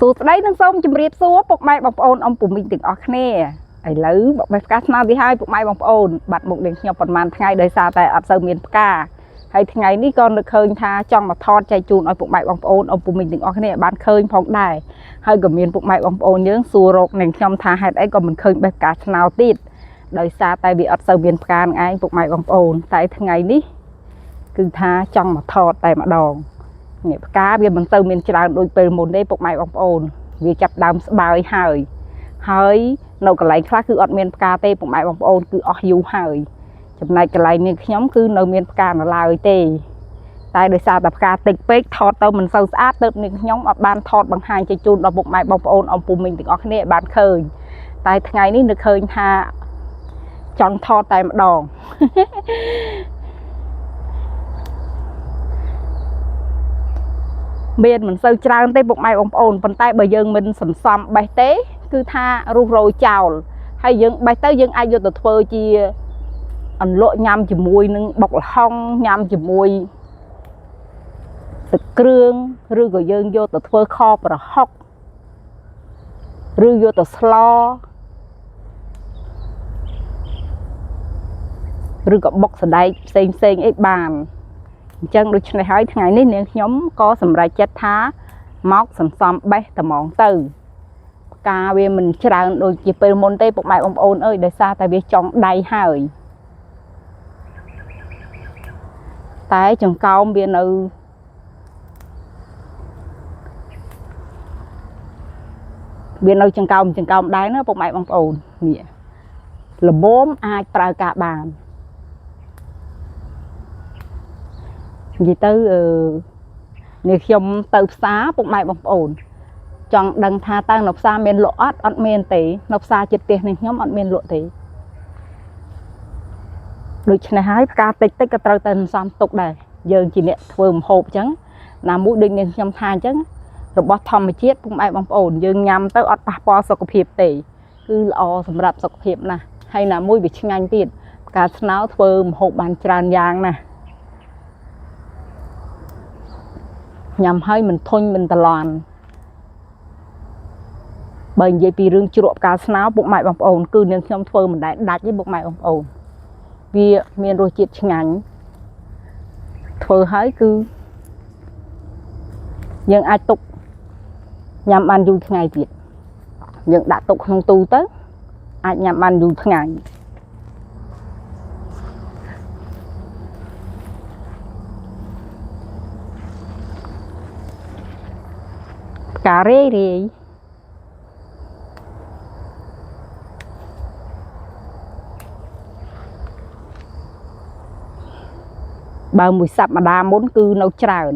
សួស្តីនិងសូមជម្រាបសួរពុកម៉ែបងប្អូនអំពូមីងទាំងអស់គ្នាឥឡូវបបេះផ្កាស្នោទីហើយពុកម៉ែបងប្អូនបាត់មុខនាងខ្ញុំប្រហែលថ្ងៃដោយសារតែអត់សូវមានផ្កាហើយថ្ងៃនេះក៏នឹកឃើញថាចង់មកថតចែកជូនឲ្យពុកម៉ែបងប្អូនអំពូមីងទាំងអស់គ្នាឲ្យបានឃើញផងដែរហើយក៏មានពុកម៉ែបងប្អូនយើងសួររកនាងខ្ញុំថាហេតុអីក៏មិនឃើញបេះផ្កាស្នោទៀតដោយសារតែវាអត់សូវមានផ្កានឹងឯងពុកម៉ែបងប្អូនតែថ្ងៃនេះគឺថាចង់មកថតតែម្ដង នេះផ្កាវាមិនសូវមានច្រើនដូចពេលមុនទេពុកម៉ែបងប្អូនវាចាប់ដើមស្បើយហើយហើយនៅកន្លែងខ្លះគឺអត់មានផ្កាទេពុកម៉ែបងប្អូនគឺអស់យូរហើយចំណែកកន្លែងនេះខ្ញុំគឺនៅមានផ្កានៅឡើយទេតែដោយសារតែផ្កាតិចពេកថតទៅមិនសូវស្អាតទើបនាងខ្ញុំអត់បានថតបង្ហាញជជូនដល់ពុកម៉ែបងប្អូនអំពូមីងទាំងអស់គ្នាឲ្យបានឃើញតែថ្ងៃនេះនឹកឃើញថាចង់ថតតែម្ដង មានមិនសូវច្រើនទេពុកម៉ែបងប្អូនប៉ុន្តែបើយើងមិនសន្សំបេះទេគឺថារុះរយចោលហើយយើងបេះទៅយើងអាចយកទៅធ្វើជាអន្លក់ញ៉ាំជាមួយនឹងបុកល្ហុងញ៉ាំជាមួយទឹកគ្រឿងឬក៏យើងយកទៅធ្វើខប្រហុកឬយកទៅស្លឬក៏បុកសណ្ដែកផ្សេងផ្សេងអីបានអញ្ចឹងដូច្នេះហើយថ្ងៃនេះនាងខ្ញុំក៏សម្រេចចិត្តថាមកសន្សំបេះត្មងទៅផ្កាវាមិនច្រើនដូចជាពេលមុនទេពុកម៉ែបងប្អូនអើយដោយសារតែវាចង់ដៃហើយតែចង្កោមវានៅចង្កោមចង្កោមដែរណាពុកម៉ែបងប្អូននេះល្មមអាចប្រើការបាននិយាយទៅអឺនេះខ្ញុំទៅផ្សារពុកម៉ែបងប្អូនចង់ដឹងថាតើនៅផ្សារមានលក់អត់អត់មានទេនៅផ្សារចិត្តផ្ទះនេះខ្ញុំអត់មានលក់ទេដូច្នេះហើយផ្កាតិចតិចក៏ត្រូវតែសន្សំទុកដែរយើងជាអ្នកធ្វើម្ហូបអញ្ចឹងណាមួយដូចនាងខ្ញុំថាអញ្ចឹងរបស់ធម្មជាតិពុកម៉ែបងប្អូនយើងញ៉ាំទៅអត់ប៉ះពាល់សុខភាពទេគឺល្អសម្រាប់សុខភាពណាស់ហើយណាមួយវាឆ្ងាញ់ទៀតផ្កាស្នោធ្វើម្ហូបបានច្រើនយ៉ាងណាស់ញ៉ាំហើយមិនធុញមិនតលន់បើនិយាយពីរឿងជ្រក់ផ្កាស្នោពុកម៉ែបងប្អូនគឺនាងខ្ញុំធ្វើមិនដែលដាច់ទេពុកម៉ែបងប្អូនវាមានរសជាតិឆ្ងាញ់ធ្វើហើយគឺយើងអាចទុកញ៉ាំបានយូរថ្ងៃទៀតយើងដាក់ទុកក្នុងទូទៅអាចញ៉ាំបានយូរថ្ងៃផ្ការាយរាយបើមួយសប្តាហ៍មុនគឺនៅច្រើន